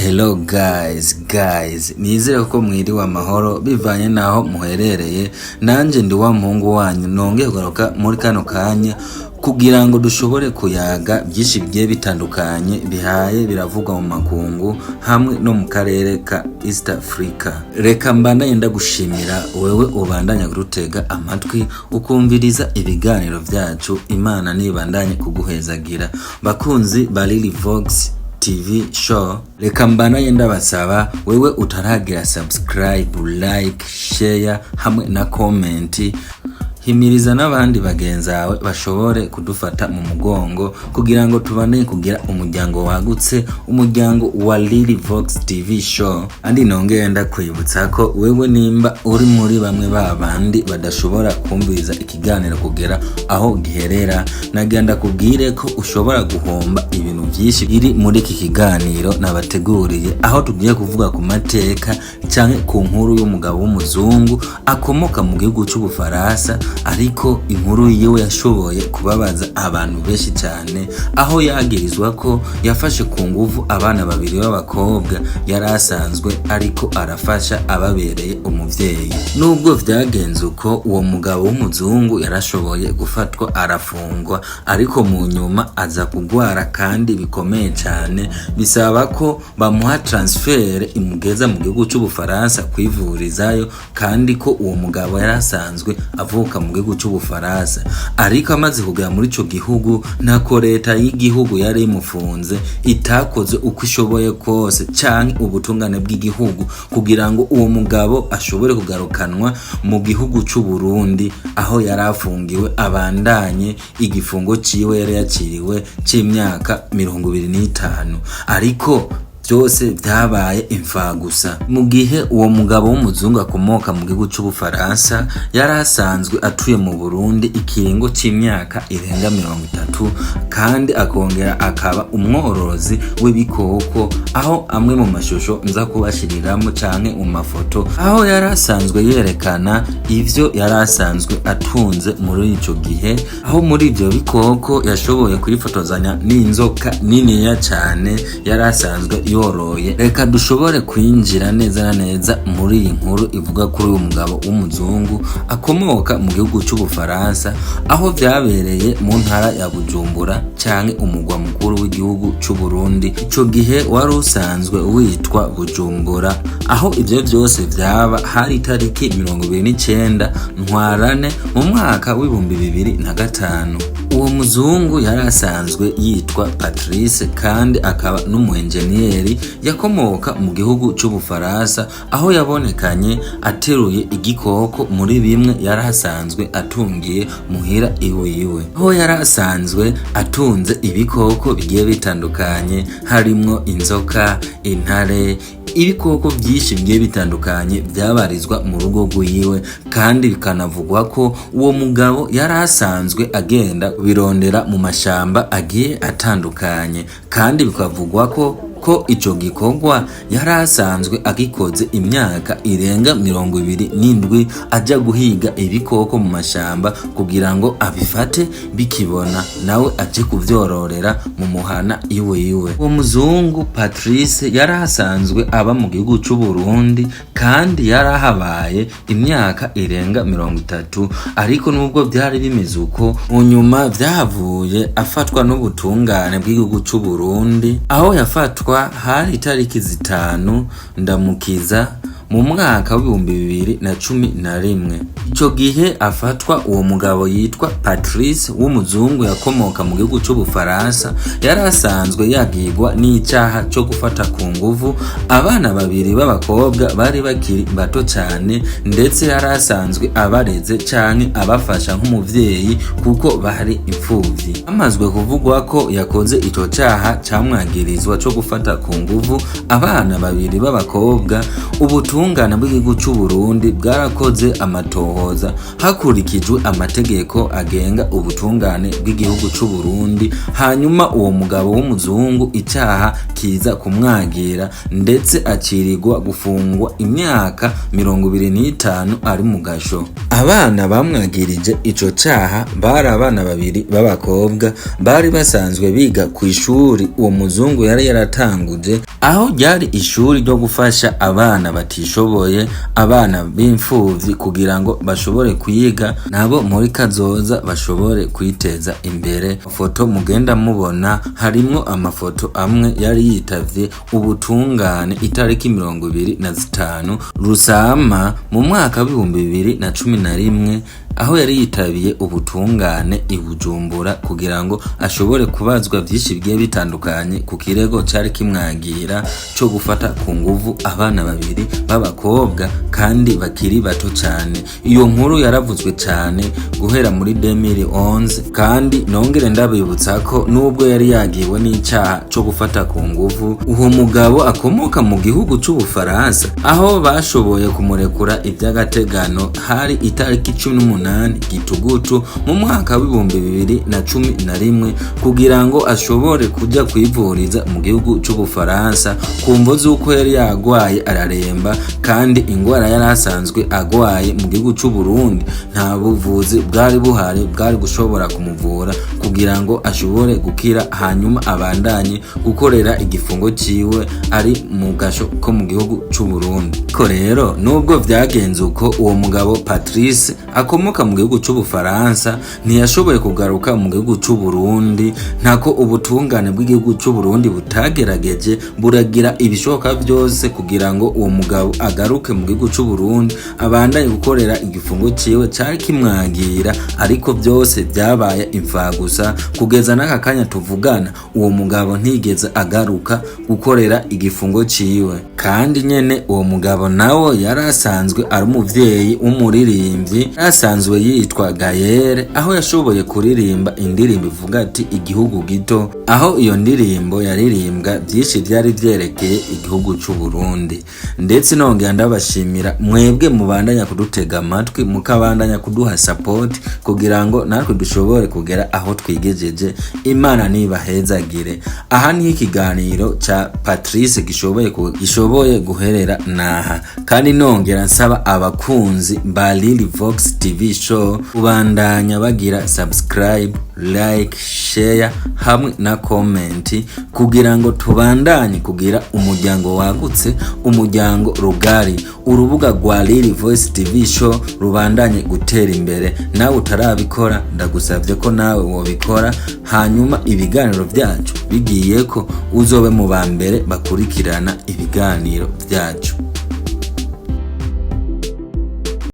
Hello guys, guys, nizere ko mwiriwe amahoro bivanye naho muherereye. Nanje ndi wa muhungu wanyu, nongeye kugaruka muri kano kanya kugira ngo dushobore kuyaga byinshi bigiye bitandukanye bihaye biravugwa mu makungu hamwe no mu karere ka East Africa. Reka mbandanye ndagushimira wewe ubandanya kurutega amatwi, ukumviriza ibiganiro vyacu. Imana nibandanye kuguhezagira. Bakunzi ba Lily Vox TV Show, reka mbandanye ndabasaba, wewe utaragira subscribe, like, share hamwe na comment, himiriza n'abandi bagenzawe bashobore kudufata mu mugongo kugira ngo tubandanye kugira umuryango wagutse, umuryango wa Lily Vox TV Show. Andi nongeye ndakwibutsa ko wewe nimba uri muri bamwe ba bandi badashobora kumviriza ikiganiro kugera aho giherera, nagira ndakubwire ko ushobora guhomba ibintu byinshi biri muri iki kiganiro nabateguriye, aho tugiye kuvuga ku mateka canke ku nkuru y'umugabo w'umuzungu akomoka mu gihugu c'Ubufaransa, ariko inkuru yiwe yashoboye kubabaza abantu benshi cyane, aho yagirizwa ko yafashe ku nguvu abana babiri b'abakobwa yari asanzwe ariko arafasha, ababereye umuvyeyi. Nubwo vyagenze uko, uwo mugabo w'umuzungu yarashoboye gufatwa, arafungwa, ariko mu nyuma aza kugwara kandi bikomeye cyane, bisaba ko bamuha transfert imugeza mu gihugu c'Ubufaransa kwivurizayo, kandi ko uwo mugabo yari asanzwe avuka mu gihugu c'Ubufaransa. Ariko amaze kugera muri ico gihugu, ntako leta y'igihugu yari imufunze itakoze uko ishoboye kose canke ubutungane bw'igihugu kugira ngo uwo mugabo ashobore kugarukanwa mu gihugu c'Uburundi aho yari afungiwe, abandanye igifungo ciwe yari yakiriwe c'imyaka 25, ariko byose byabaye imfagusa. Mu gihe uwo mugabo w'umuzungu akomoka mu gihugu c'Ubufaransa yari asanzwe atuye mu Burundi ikiringo c'imyaka irenga 30, kandi akongera akaba umworozi w'ibikoko, aho amwe mu mashusho nza kubashiriramo canke mu mafoto, aho yari asanzwe yerekana ivyo yari asanzwe atunze muri ico gihe, aho muri ivyo bikoko yashoboye kwifotozanya n'inzoka niniya cane yari asanzwe yoroye. Reka dushobore kwinjira neza na neza muri iyi nkuru ivuga kuri uyu mugabo w'umuzungu akomoka mu gihugu c'Ubufaransa, aho vyabereye mu ntara ya Bujumbura canke umugwa mukuru w'igihugu c'Uburundi, ico gihe wari usanzwe witwa Bujumbura. Aho ivyo vyose vyaba hari itariki 29 Ntwarane mu mwaka w'2005. Uwo muzungu yari asanzwe yitwa Patrice, kandi akaba n'umuenjeniyeri yakomoka mu gihugu c'Ubufaransa, aho yabonekanye ateruye igikoko muri bimwe yari asanzwe atungiye muhira iwiwe, aho yari asanzwe atunze ibikoko bigiye bitandukanye, harimwo inzoka, intare, ibikoko byinshi bigiye bitandukanye byabarizwa mu rugo rwiwe. Kandi bikanavugwa ko uwo mugabo yari asanzwe agenda kubirondera mu mashamba agiye atandukanye, kandi bikavugwa ko ico gikorwa yari asanzwe agikoze imyaka irenga 27, aja guhiga ibikoko mu mashamba kugira ngo abifate bikibona, nawe aje kuvyororera mu muhana iwe iwe. Uwo muzungu Patrice yari asanzwe aba mu gihugu c'Uburundi, kandi yari ahabaye imyaka irenga 30. Ariko nubwo byari bimeze uko, mu nyuma vyahavuye afatwa n'ubutungane bw'igihugu c'Uburundi. Aho yafatwa hari itariki 5 Ndamukiza mu mwaka w'2011. Ico gihe afatwa, uwo mugabo yitwa Patrice w'umuzungu yakomoka mu gihugu c'Ubufaransa yari asanzwe yagirwa n'icaha co gufata ku nguvu abana babiri b'abakobwa bari bakiri bato cane, ndetse yari asanzwe abareze canke abafasha nk'umuvyeyi kuko bari imfuvyi. Hamazwe kuvugwa ko yakoze ico caha camwagirizwa co gufata ku nguvu abana babiri b'abakobwa, ubutungane bw'igihugu c'Uburundi bwarahagaritswe Ubutungane bw'igihugu c'u Burundi bwarakoze amatohoza hakurikijwe amategeko agenga ubutungane bw'igihugu c'u Burundi, hanyuma uwo mugabo w'umuzungu icaha kiza kumwagira, ndetse acirirwa gufungwa imyaka 25 ari mu gasho. Abana bamwagirije ico caha bari abana babiri b'abakobwa bari basanzwe biga ku ishuri uwo muzungu yari yaratanguje, aho ryari ishuri ryo gufasha abana batishoboye, abana b'imfuvyi, kugira ngo bashobore kwiga nabo muri kazoza bashobore kwiteza imbere. Foto mugenda mubona harimwo amafoto amwe yari yitavye ubutungane itariki 25 Rusama mu mwaka w'2011, aho yari yitabiye ubutungane i Bujumbura kugira ngo ashobore kubazwa vyinshi bigiye bitandukanye ku kirego cari kimwagira co gufata ku nguvu abana babiri b'abakobwa kandi bakiri bato cane. Iyo nkuru yaravuzwe cane guhera muri 2011. Kandi nongere ndabibutsa ko nubwo yari yagiwe n'icaha co gufata ku nguvu uwo mugabo akomoka mu gihugu c'Ubufaransa, aho bashoboye kumurekura ivy'agategano hari itariki 18 Gitugutu mu mwaka w'2011, kugira ngo ashobore kuja kwivuriza mu gihugu c'Ubufaransa ku mvo z'uko yari yagwaye araremba, kandi ingwara yari asanzwe agwaye mu gihugu c'Uburundi nta buvuzi bwari buhari bwari gushobora kumuvura kugira ngo ashobore gukira, hanyuma abandanye gukorera igifungo ciwe ari mu gasho ko mu gihugu c'Uburundi. Ariko rero nubwo vyagenze uko, uwo mugabo Patrice akomoka mu gihugu c'Ubufaransa ntiyashoboye kugaruka mu gihugu c'Uburundi. Ntako ubutungane bw'igihugu c'Uburundi butagerageje, buragira ibishoboka vyose kugira ngo uwo mugabo agaruke mu gihugu c'Uburundi abandanye gukorera igifungo ciwe cari kimwagira, ariko vyose vyabaye imfagusa. Kugeza n'aka kanya tuvugana, uwo mugabo ntigeze agaruka gukorera igifungo ciwe. Kandi nyene uwo mugabo nawo yari asanzwe ari umuvyeyi w'umuririmbyi asanzwe yitwa Gayere, aho yashoboye kuririmba indirimbo ivuga ati "Igihugu gito", aho iyo ndirimbo yaririmbwa byinshi vyari vyerekeye igihugu c'u Burundi. Ndetse nongera ndabashimira mwebwe mubandanya kudutega amatwi, mukabandanya kuduha support kugira ngo natwe dushobore kugera aho twigejeje. Imana nibahezagire. Aha niho ikiganiro ca Patrice gishoboye guherera naha, kandi nongera nsaba abakunzi ba Lily Vox TV Show kubandanya bagira subscribe, like, share hamwe na comment, kugira ngo tubandanye kugira umuryango wagutse, umuryango rugari. Urubuga rwa Lily Voice TV Show rubandanye gutera imbere. Nawe utarabikora, ndagusabye ko nawe wobikora, hanyuma ibiganiro byacu bigiye ko uzobe mu ba mbere bakurikirana ibiganiro byacu.